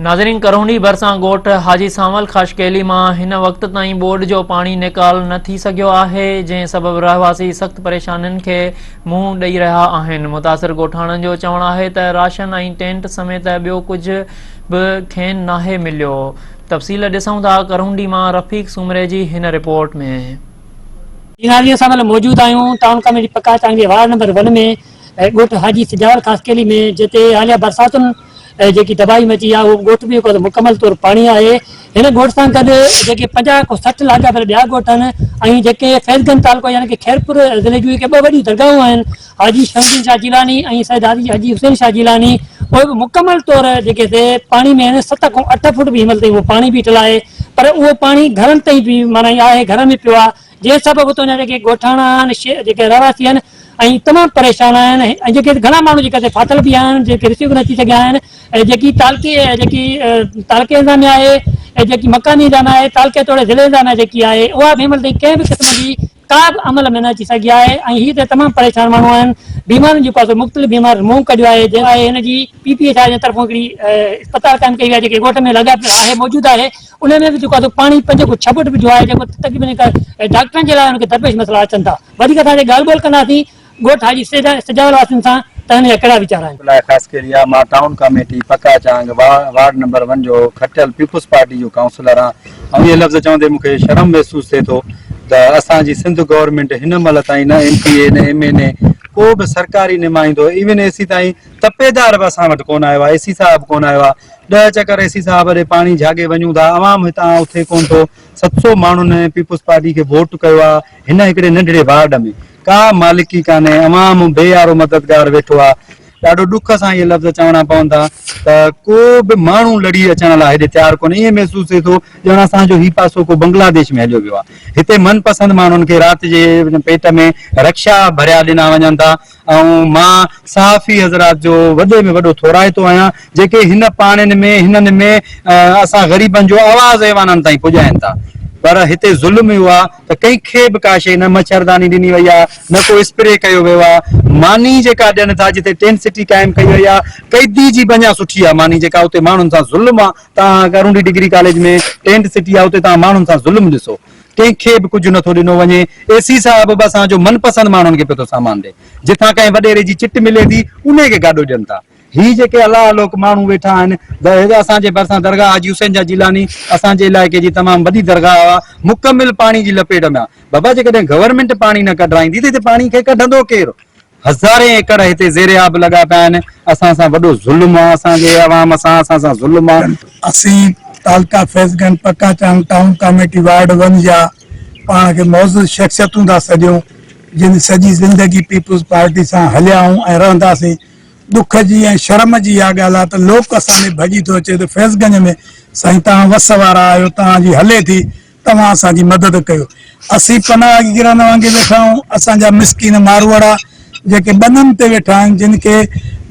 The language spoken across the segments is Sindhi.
ناظرين ڪرونڊي ڀرسان ڳوٺ حاجي سانول خاشقيلي مان هن وقت تائين ٻوڏ جو پاڻي نيڪال نه ٿي سگهيو آهي جنهن سبب رهواسي سخت پريشانين کي منهن ڏئي رهيا آهن متاثر ڳوٺاڻن جو چوڻ آهي ته راشن ۽ ٽينٽ سميت ٻيو ڪجهه به کين ناهي مليو تفصيل ڏسون ٿا ڪرونڊي مان رفيق سومري جي هن رپورٽ ۾. جي ناظرين اسان مهل موجود آهيون ٽائون ڪميٽي پڪا چانگ جي وارڊ نمبر ون ۾ ڳوٺ حاجي سجاول خاصخيلي ۾ جتي حاليه برساتن جيڪي تباهي مچي آهي اهو ڳوٺ به هڪ مڪمل طور پاڻي آهي هن ڳوٺ سان گڏ جيڪي 50 کان 60 لاڳاپيل ٻيا ڳوٺ آهن ۽ جيڪي فيض گنج تعلقو يعني ڪي خيرپور ضلعي جون جيڪي ٻه وڏيون درگاهون آهن حاجي شمس الدين شاهه جيلاني ۽ سيد حاجي حاجي حسين شاهه جيلاني اهي به مڪمل طور جيڪي سي پاڻي ۾ آهن 7 کان 8 فوٽ به هن مهل تائين اهو پاڻي بيٺل آهي پر اهو پاڻي گهرن تائين به معنيٰ آهي گهرن ۾ پيو آهي جنهن سبب اتان جا جيڪي ڳوٺاڻا آهن، جيڪي رهواسي آهن ۽ تمام پريشان آهن ۽ جيڪي گهڻا ماڻهو جيڪي اتي ڦاٿل به آهن جيڪي رسيو به نه ٿي سگهيا آهن ۽ جيڪي تعلقي جيڪي تعلقي انتظاميا آهي ۽ جيڪي مقامي انتظاميا آهي تعلقي توڙي ضلعي انتظاميا جيڪي آهي اها به هن مهل تائين ڪنهن به قسم جي ڪا به عمل ۾ نه اچي سگهي آهي ۽ هي ته تمام پريشان ماڻهو آهن بيمارين جيڪو آهي سو مختلف بيمارين منهن ڪڍيو آهي جنهن آهي هن جي پي پي ايڇ I جي طرفون هڪڙي اسپتال قائم ڪئي وئي آهي جيڪي ڳوٺ ۾ لاڳاپيل آهي موجود آهي ان ۾ به جيڪو آهي سو پاڻي پنج کان ڇهه فوٽ به جو آهي جيڪو تقريبن هڪ ڊاڪٽرن جي لاء ان کي درپيش مسئلا اچن ٿا وڌيڪ اسان جي ڳالهه ٻولهه ڪنداسين ڳوٺ حاجي سجاول واسين سان ته هن جا ڪهڙا ويچار آهن. لاء خاص ڪيريا مان ٽائون ڪاميٽي پڪا چانگ وارڊ نمبر ون جو کٽيل پيپلز پارٽي جو ڪائونسلر آهيان ۽ اهي لفظ چوندي مون کي شرم محسوس ٿئي ٿو ته اسان جي سنڌ گورنمينٽ هن مهل تائين نه ايم پي اي نه ايم اين اي ڪو به سرڪاري نمائندو ايون اي سي تائين تپيدار به اسان وٽ ڪونه آيو آهي اي سي صاحب ڪونه آيو آهي ڏهه چڪر اي سي صاحب ڏي پاڻي جهاڳي وڃون ٿا عوام هتان اٿي ڪونه ٿو 700 ماڻهن پيپلز پارٽي کي ووٽ ڪيو آهي هن هڪڙي ننڍڙي وارڊ ۾ ڪا مالڪي ڪانهي عوام بي يارو مددگار ويٺو آهي ڏاڍو ڏک سان اهي لفظ چوڻا پون ٿا ته ڪو به ماڻهو لڙي اچڻ لاء هيڏي تيار ڪونهي ائين محسوس ٿئي ٿو ڄڻ اسان جو هي پاسو ڪو بنگلاديش ۾ هليو ويو آهي هتي من پسند ماڻهن کي رات جي پيٽ ۾ رڪشا ڀريا ڏنا وڃن ٿا ۽ مان صحافي حضرات جو وڏي ۾ وڏو ٿورائتو آهيان جيڪي هن پاڻين ۾ هنن ۾ اسان غريبن جو آواز ايوانن تائين پڄائين ٿا پر هتي ظلم اهو آهي ته ڪنهن کي به ڪا شيء نه مڇرداني ڏني وئي آهي نه ڪو اسپري ڪيو ويو آهي ماني جيڪا ڏين ٿا جتي ٽينٽ سٽي قائم ڪئي وئي آهي قيدي جي به اڃا سٺي آهي ماني جيڪا اتي ماڻهن سان ظلم آهي توهان Karoondi degree college ۾ tent city آهي اتي توهان ماڻهن سان ظلم ڏسو ڪنهن کي به ڪجهه نٿو ڏنو وڃي، اي سي صاحب به اسان جو من پسند ماڻهن کي پيو ٿو سامان ڏي، جتان ڪنهن وڏيري جي چٽ ملي ٿي انهي کي گاڏو ڏين ٿا. هي جيڪي الله لوڪ ماڻهو ويٺا آهن، اسان جي ڀرسان درگاهه حاجي حسين شاهه جيلاني اسان جي علائقي جي تمام وڏي درگاهه آ، مڪمل پاڻي جي لپيٽ ۾ آ. بابا جيڪڏهن گورنمينٽ پاڻي نه ڪڍرائيندي ته هتي پاڻي کي ڪڍندو ڪير؟ هزارين ايڪڙ هتي زير آب لڳا پيا آهن، اسان سان وڏو ظلم آ، اسان جي عوام سان اسان سان ظلم آ. اسين تعلقه فيض گنج پڪا Chang town committee ward one جا پاڻ کي معزز شخصيتون ٿا سڏيون جن سڄي زندگي پيپلز پارٽي سان هليا آهيون ۽ رهنداسين ڏک جي ۽ شرم جي اها ڳالهه آهي ته لوڪ اسان ڏي ڀڄي ٿو اچي ته فيض گنج ۾ سائين توهان وس وارا آهيو توهان جي هلي ٿي توهان اسان جي مدد ڪيو. اسين پناهگيرن وانگي ويٺا آهيون. اسان جا مسڪين ماروئڙا جيڪي ٻنن تي ويٺا آهن، جن کي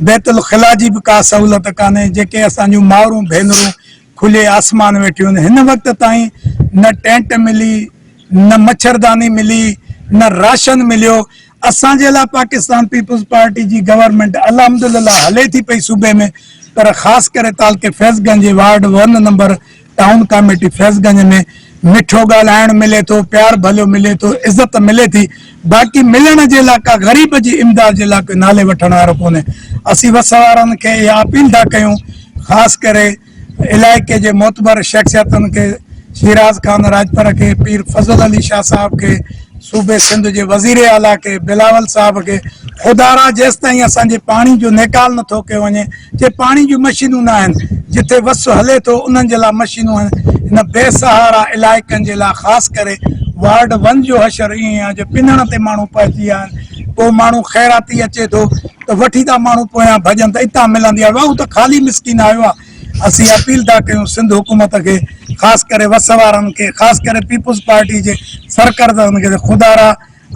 بيت الخلا جي به ڪا سهولت ڪانهي، جيڪي اسان جون مائرون ڀينرون کلي آسمان ويٺيون آهن، هن وقت تائين نه ٽينٽ ملي، نه مڇرداني ملي، نه راشن مليو. اسان جي لاء پاڪستان پيپلز پارٽي جي گورنمينٽ الحمدلله هلي ٿي پئي صوبي ۾ پر خاص ڪري تعلقي فيض گنج جي ward one number town committee Faiz Ganj ۾ مٺو ڳالهائڻ ملي ٿو، پيار ڀليو ملي ٿو، عزت ملي ٿي، باقي ملڻ جي لاء ڪا غريب جي امداد جي لاء ڪوئي نالي وٺڻ وارو ڪونهي. اسين وس وارن کي اها اپيل ٿا ڪيون خاص ڪري علائقي جي معتبر شخصيتن کي شيراز خان راڄپر کي، پير فضل علي شاهه صاحب کي، صوبي سنڌ جي وزير اعليٰ کي، بلاول صاحب کي خدارا جيستائين اسان جي پاڻي جو نيڪال نٿو ڪيو وڃي جي پاڻي جون مشينون نه آهن، جتي وس هلي ٿو انهن جي لاء مشينون آهن، هن بي سهارا علائقن جي لاء خاص ڪري وارڊ ون جو حشر ائين آهي جو پنڻ تي ماڻهو پهچي ويا آهن، ڪو ماڻهو خيراتي اچي ٿو ته وٺي ٿا ماڻهو پويان ڀڄن ته اتان ملندي آهي، واهو ته خالي مسڪين آيو آهي، اسين اپيل ٿا ڪيون سنڌ حڪومت کي خاص ڪري وس وارن کي خاص ڪري پيپلز پارٽي جي سرڪردن کي ته خدارا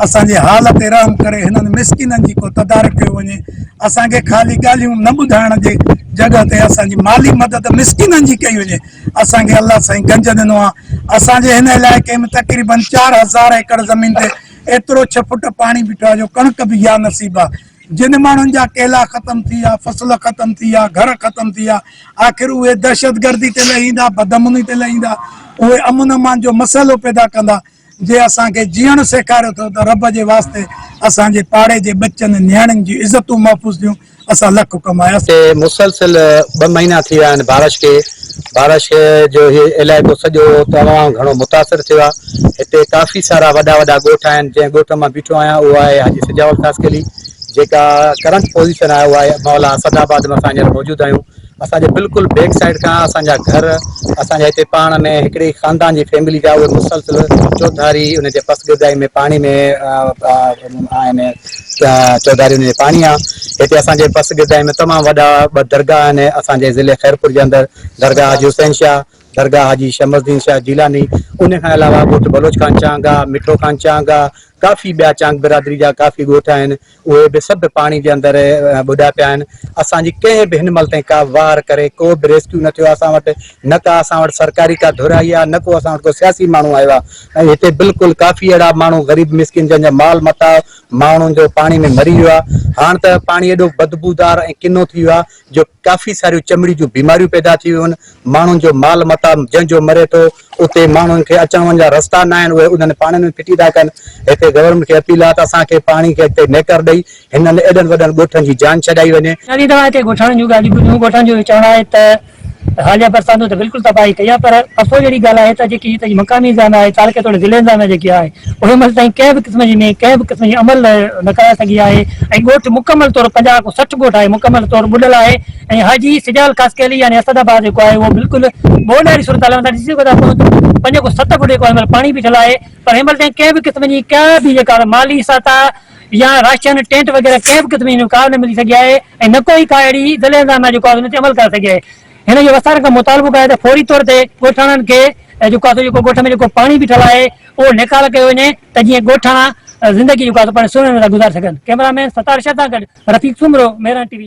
اسان جي حال تي رحم ڪري هنن مسڪينن جي ڪو تدارڪ ڪيو وڃي اسان کي خالي ڳالهيون نه ٻڌائڻ جي جڳهه تي اسان جي مالي مدد مسڪينن جي ڪئي وڃي اسان کي الله سائين گنج ڏنو آهي اسان جي هن علائقي ۾ تقريبن 4000 ايڪڙ زمين تي ايترو 6 فٽ پاڻي بيٺو آهي جو ڪڻڪ به يا نصيب آهي. جن ماڻهن جا ڪيلا ختم ٿي ويا، فصل ختم ٿي ويا، گهر ختم ٿي ويا، آخر اهي دهشتگردي تي لهي ايندا، بدامني تي لهي ايندا، اهي امن امان جو مسئلو پيدا ڪندا. جي اسان کي جيئڻ سيکاريو اٿو ته رب جي واسطي اسان جي پاڙي جي ٻچن نياڻين جون عزتون محفوظ ٿيون، اسان لک ڪمايا. هتي مسلسل ٻه مهينا ٿي ويا آهن بارش کي، بارش جو هي علائقو سڄو تمام گهڻو متاثر ٿيو آهي، هتي ڪافي سارا وڏا وڏا ڳوٺ آهن، جنهن ڳوٺ مان بيٺو آهيان اهو آهي حاجي سجاول خاصخيلي، جيڪا ڪرنٽ پوزيشن آهي اها آهي مولا اسد آباد ۾ اسان هينئر موجود آهيون، اسان جي بلڪل بيڪ سائيڊ کان اسان جا گهر اسان جا هتي پاڻ ۾ هڪڙي ئي خاندان جي فيملي جا اهي مسلسل چوڌاري ان جي پسگردائي ۾ پاڻي ۾ آهن چوڌاري ان جي پاڻي آهي هتي اسان جي پسگردائي ۾ تمام وڏا ٻه درگاهه آهن اسان جي ضلعي خيرپور جي اندر درگاهه حاجي حسين شاهه درگاهه حاجي شمس الدين شاهه جيلاني ان کان علاوه ڳوٺ بلوچ خان چانگ آهي مٺو خان چانگ آهي ڪافي ٻيا چانگ برادري جا ڪافي ڳوٺ آهن اهي به سڀ پاڻي جي اندر ٻڏا پيا آهن، اسان جي ڪنهن به هن مهل تائين ڪا واهر ڪري ڪو به ريسڪيو نه ٿيو آهي اسان وٽ نه ڪا اسان وٽ سرڪاري ڪا ڌر آئي آهي نه ڪو اسان وٽ ڪو سياسي ماڻهو آيو آهي ۽ هتي بلڪل ڪافي اهڙا ماڻهو غريب مسڪين جن جا مال متاع ماڻهن جو پاڻي ۾ مري ويو آهي هاڻ ته پاڻي ايڏو بدبودار ۽ ڪنو ٿي ويو آهي جو ڪافي ساريون چمڙي جون بيماريون پيدا ٿي ويون آهن، ماڻهن جو مال متاع جنهن جو مري ٿو اتي ماڻهن کي اچڻ وڃڻ جا رستا نه آهن اهي انهن پاڻين ۾ ڦٽي ٿا ڪن، هتي گورنمينٽ کي اپيل آهي ته اسان کي پاڻي کي اڳتي نيڪر ڏئي هنن ايڏن وڏن ڳوٺن جي جان ڇڏائي وڃي. نالي توهان هتي ڳوٺاڻن جون ڳالهيون ٻڌيون، ڳوٺاڻن جو اهو چوڻ آهي ته حاليه برساتن ته بلڪل تباهي ڪئي آهي پر افسوس جهڙي ڳالهه آهي ته جيڪي هتي جي مقامي انتظاميا آهي تعلقي توڙي ضلعي انتظاميا جيڪي آهي اهي مهل تائين ڪنهن به قسم جي ۾ ڪنهن به قسم جي عمل نه ڪرائي سگهي آهي ۽ ڳوٺ مڪمل طور 50 کان 60 ڳوٺ آهي مڪمل طور ٻڏل آهي ۽ حاجي سجال خاصخيلي يعني اسد آباد جيڪو آهي اهو بلڪل ٻوڏ واري صورتحال ۾ ڏسي سگهو ٿا پوء 5 کان 7 فوٽ جيڪو هن مهل پاڻي بيٺل آهي پر هن مهل تائين ڪنهن به قسم جي ڪا به جيڪا مالي سهتا يا راشن ٽينٽ وغيره ڪنهن به قسم جي ڪا نه ملي سگهي آهي ۽ نه ڪو ئي ڪا اهڙي ضلعي انتظاميا جيڪو آهي ان تي عمل ڪرائي سگهي آهي هن جو وسارن کان مطالبو ڪيو آهي ته فوري طور تي ڳوٺاڻن کي جيڪو آهي سو جيڪو ڳوٺ ۾ جيڪو پاڻي بيٺل آهي اهو نيڪال ڪيو وڃي ته جيئن ڳوٺاڻا زندگي جيڪو آهي سو پنهنجي سهڻي نموني سان گذاري سگهن. ڪئميرا مين ستار شاهه سان گڏ رفيق سومرو، مهراڻ ٽي وي.